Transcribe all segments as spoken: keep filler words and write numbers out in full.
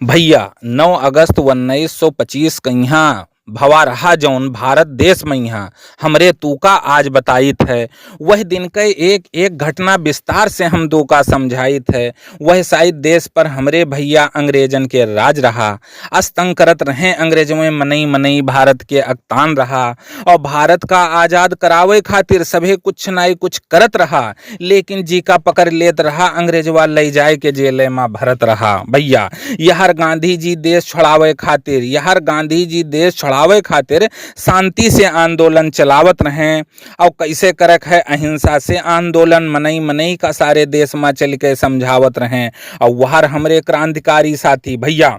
भइया, नौ अगस्त उन्नीस सौ पच्चीस कइहाँ भवा रहा जौन भारत देस मइहाँ हमरे तूका आज बताइत है। वह दिन कै एक एक घटना विस्तार से हम तूका समझाइत है। वह साइत देस पर हमरे भइया अंग्रेजन के राज रहा। अस तंग करत रहें अंग्रेजवैं मनई मनई भारत के अकतान रहा। और भारत का आजाद करावै खातिर सभे कुछ नाई कुछ करत रहा। लेकिन जी का पकड़ लेत रहा, अंग्रेजवा लइ जाए के जेले मा भरत रहा। भइया, यहर गांधी जी देस छोड़ावै खातिर, यहर गांधी जी देस छोड़ावै खातिर शांति से आंदोलन चलावत रहें। और कैसे करक है अहिंसा से आंदोलन, मनई मनई का सारे देस मा चल के समझावत रहें। और वहर हमरे क्रांतिकारी साथी भइया,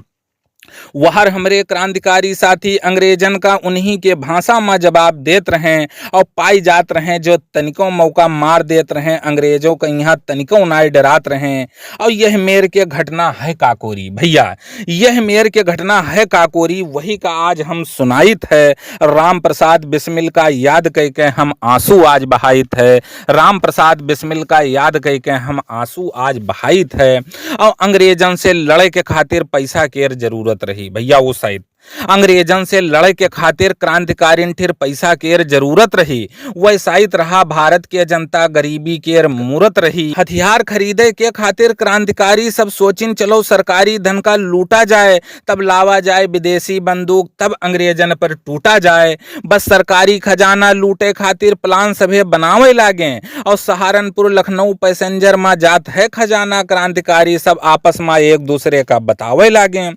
वहर हमरे क्रांतिकारी साथी अंग्रेजन का उन्हीं के भाषा मा जवाब देत रहें और पाई जात रहें, जो तनिको मौका मार देत रहें, अंग्रेजों का यहाँ तनिको नाई डरात रहें। और यह मेर के घटना है काकोरी भइया, यह मेर के घटना है काकोरी, वही का आज हम सुनाइत है। राम प्रसाद बिस्मिल का याद कइके हम आंसू आज बहाइत है। राम प्रसाद बिस्मिल का याद कइके हम आंसू आज बहाइत है। और अंग्रेजन से लड़े के खातिर पैसा केर जरूरत रही भइया। वो साइत अंग्रेजन से लड़े के खातिर क्रांतिकारिन ठिर पैसा केर जरूरत रही। वह साइत रहा भारत के जनता गरीबी केर मूरत रही। हथियार खरीदे के खातिर क्रांतिकारी सब सोचिन, चलो सरकारी धन का लूटा जाए, तब लावा जाए विदेशी बंदूक, तब अंग्रेजन पर टूटा जाए। बस सरकारी खजाना लूटे खातिर प्लान सभे बनावे लागे। और सहारनपुर लखनऊ पैसेंजर मा जात है खजाना, क्रांतिकारी सब आपस मा एक दूसरे का बतावे लागे।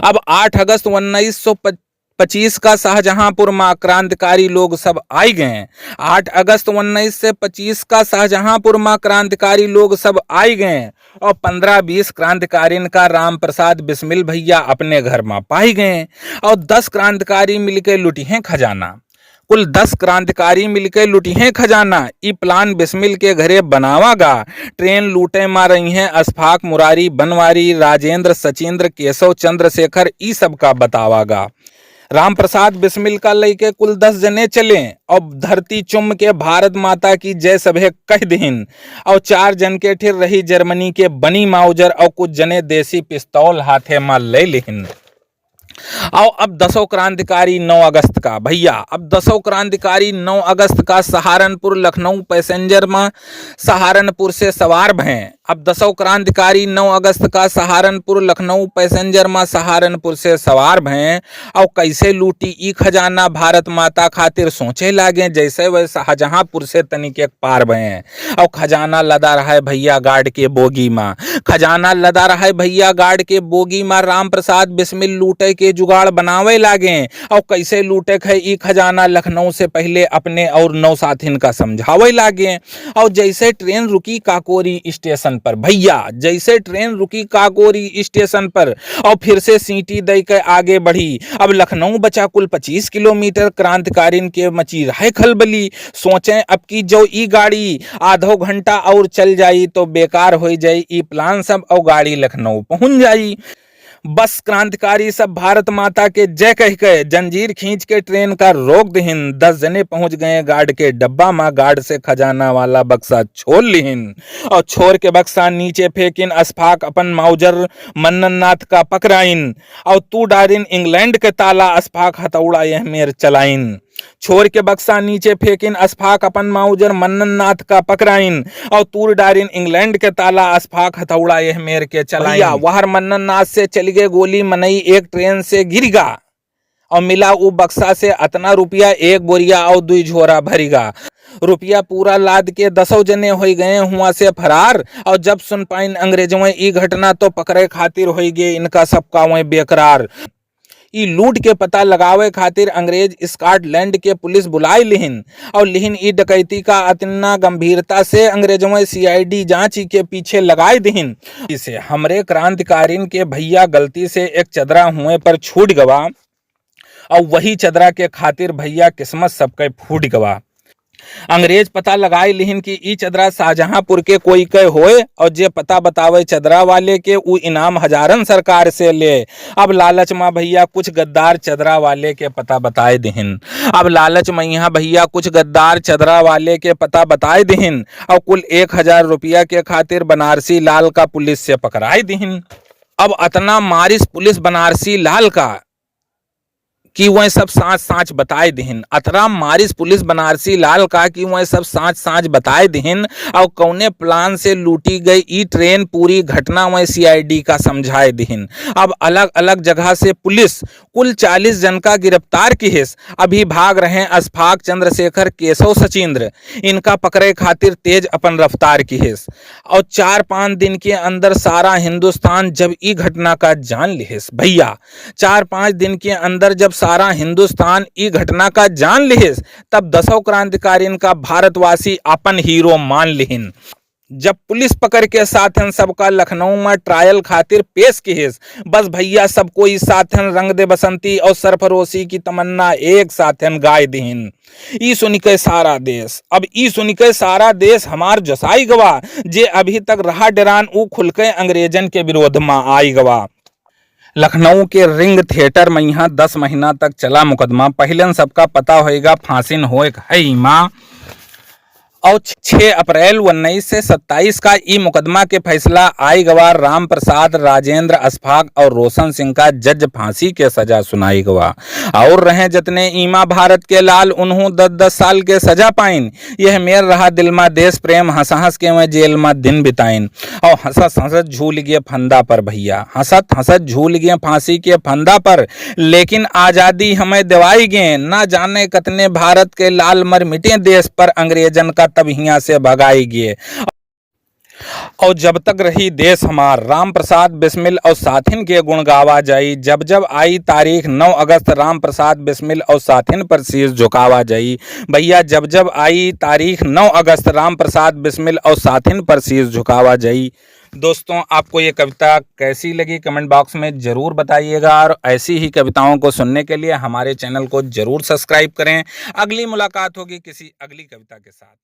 अब आठ अगस्त उन्नीस सौ पच्चीस का शाहजहांपुर मा क्रांतिकारी लोग सब आई गए। आठ अगस्त उन्नीस से पच्चीस का शाहजहांपुर मा क्रांतिकारी लोग सब आई गए। और पन्द्रह बीस क्रांतिकारिन का राम प्रसाद बिस्मिल भइया अपने घर मा पाई गए। और दस क्रांतिकारी मिलके लुटिहें खजाना। कुल दस क्रांतिकारी मिलके लुटिहें खजाना। ई प्लान बिस्मिल के घरे बनावा गा। ट्रेन लूटे मा रही हैं अशफाक, मुरारी, बनवारी, राजेंद्र, सचिंद्र, केशव, चंद्रशेखर, ई सब का बतावा गा। राम प्रसाद बिस्मिल का लइके कुल दस जने चले और धरती चुम के भारत माता की जय सभे कह दिहिन। और चार जन के ठिर रही जर्मनी के बनी माउजर और कुछ जने देसी पिस्तौल हाथे मा ले लिहिन। और अब दसों क्रांतिकारी नौ अगस्त का, भइया, अब दसों क्रांतिकारी नौ अगस्त का सहारनपुर लखनऊ पैसेंजर मा सहारनपुर से सवार भएँ। अब दसों क्रांतिकारी नौ अगस्त का सहारनपुर लखनऊ पैसेंजर मा सहारनपुर से सवार भएँ। और कैसे लूटी ई खजाना भारत माता खातिर सोचे लागे, जैसे वह शाहजहांपुर से तनिक एक पार भएँ। और खजाना लदा रहा है भइया गार्ड के बोगी मा। खजाना लदा रहा है भइया गार्ड के बोगी मा। राम प्रसाद बिस्मिल लूटे के जुगाड़ बनावे लागे। और कैसे लूटे है ई खजाना लखनऊ से पहले अपने और नौ साथिन का समझावे लागे। और जैसे ट्रेन रुकी काकोरी स्टेशन पर भइया, जैसे ट्रेन रुकी काकोरी स्टेशन पर और फिर से सीटी दे के आगे बढ़ी। अब लखनऊ बचा कुल पच्चीस किलोमीटर। क्रांतिकारिन के मची रहे खलबली। सोचें अब की जो ई गाड़ी आधो घंटा और चल जाई तो बेकार होइ जाई ई प्लान सब और गाड़ी लखनऊ पहुँच जाई। बस क्रांतिकारी सब भारत माता के जय कह के जंजीर खींच के ट्रेन का रोक दिहिन। दस जने पहुँच गए गार्ड के डब्बा मा। गार्ड से खजाना वाला बक्सा छोड़ लिहिन और छोड़ के बक्सा नीचे फेंकिन। अशफाक अपन माउजर मन्नन नाथ का पकड़ाइन और तू डारिन इंग्लैंड के ताला। अशफाक हथौड़ा यह मेर चलाइन। छोड़ के बक्सा नीचे फेंकिन, अशफाक अपन माउजर मन्नन नाथ का पकड़ाइन और तूर डारिन इंग्लैंड के ताला। अशफाक हथौड़ा यह मेर के चलाइन। भइया, वहर मन्नन नाथ से चली गए गोली, मनई एक ट्रेन से गिरिगा और मिला उ बक्सा से अतना रुपया, एक बोरिया और दुई झोरा भरिगा। रुपया पूरा लाद के दसों जने होइ गए हुआं से फरार। और जब सुन पाइन अंग्रेजवैं ई घटना तो पकड़े खातिर होइ गए इनका सबका वैं बेकरार। ई लूट के पता लगावे खातिर अंग्रेज स्कॉटलैंड के पुलिस बुलाए लिहिन और लिहिन ई डकैती का अतना गंभीरता से अंग्रेजवैं सीआईडी जांच के पीछे लगाए दिहिन। इसे हमरे क्रांतिकारिन के भइया गलती से एक चदरा हुए पर छूट गवा और वही चदरा के खातिर भइया किस्मत सबके फूट गवा। अंग्रेज पता लगाए लिहिन कि ई चदरा शाहजहांपुर के कोई के होए और जे पता बतावे चदरा वाले के, उ इनाम हजारन सरकार से ले। अब लालच मा भइया कुछ गद्दार चदरा वाले के पता बताए दिहिन। अब लालच मा यहाँ भइया कुछ गद्दार चदरा वाले के पता बताए दिहिन और कुल एक हजार रुपया के खातिर बनारसी लाल का पुलिस से पकड़ाए दिहिन। अब अतना मारिस पुलिस बनारसी लाल का कि वह सब साँच साँच बताए दिहिन। अतना मारिस पुलिस बनारसी लाल का कि वह सब साँच साँच बताए दिहिन। और कौने plan से लूटी गई ई train, पूरी घटना वह C I D का समझाए दिहिन। अब अलग अलग जगह से पुलिस कुल चालीस जन का गिरफ्तार किहिस। अभी भाग रहे अशफाक, चंद्रशेखर, केशव, सचिंद्र। इनका पकड़े खातिर तेज अपन रफ्तार किहिस। और चार पाँच दिन के अंदर सारा हिंदुस्तान जब ई घटना का जान लिहिस भैया, चार पाँच दिन के अंदर जब सारा हिंदुस्तान ई घटना का जान लिहिस, तब दसों क्रांतिकारियन का भारतवासी अपन hero मान लिहिन। जब पुलिस पकड़ के साथन सबका लखनऊ में trial खातिर पेश किहिस, बस भैया सब कोई साथन रंग दे बसंती और सरफरोशी की तमन्ना एक साथन गाय दिहिन। ई सुनिके सारा देश, अब ई सुनिके सारा देश हमार जसाई गवा, जे अभी तक रहा डेरान ऊ खुलके अंग्रेजन के विरोध में आई गवा। लखनऊ के रिंग थिएटर में यहाँ दस महीना तक चला मुकदमा। पहिलन सबका पता होएगा फांसिन होए है इमा। और छह अप्रैल उन्नीस से सत्ताईस का ई मुकदमा के फैसला आई गवा। राम प्रसाद, राजेंद्र, अशफाक और रोशन सिंह का जज फांसी के सजा सुनाई गवा। और रहे जितने इमा भारत के लाल, उन्हों दस दस साल के सजा पाइन। यह मेर रहा दिल मा देश प्रेम, हंस हंस के वह जेल मा दिन बिताइन। और हंसत हंसत झूल गए फंदा पर भैया, हंसत हंसत झूल गए फांसी के फंदा पर। लेकिन आजादी हमें दिवाई गए, ना जाने कितने भारत के लाल मर मिटे देश पर, अंग्रेजन का तब हियां से भगाई गए। और जब तक रही देश हमार, राम प्रसाद बिस्मिल और साथिन के गुण गावा जाई। जब जब आई तारीख नौ अगस्त, राम प्रसाद बिस्मिल और साथिन पर शीश झुकावा जाई। भैया, जब जब आई तारीख नौ अगस्त, राम प्रसाद बिस्मिल और साथिन पर शीश झुकावा जाई। दोस्तों, आपको ये कविता कैसी लगी, comment box में ज़रूर बताइएगा, और ऐसी ही कविताओं को सुनने के लिए हमारे channel को ज़रूर subscribe करें। अगली मुलाकात होगी किसी अगली कविता के साथ।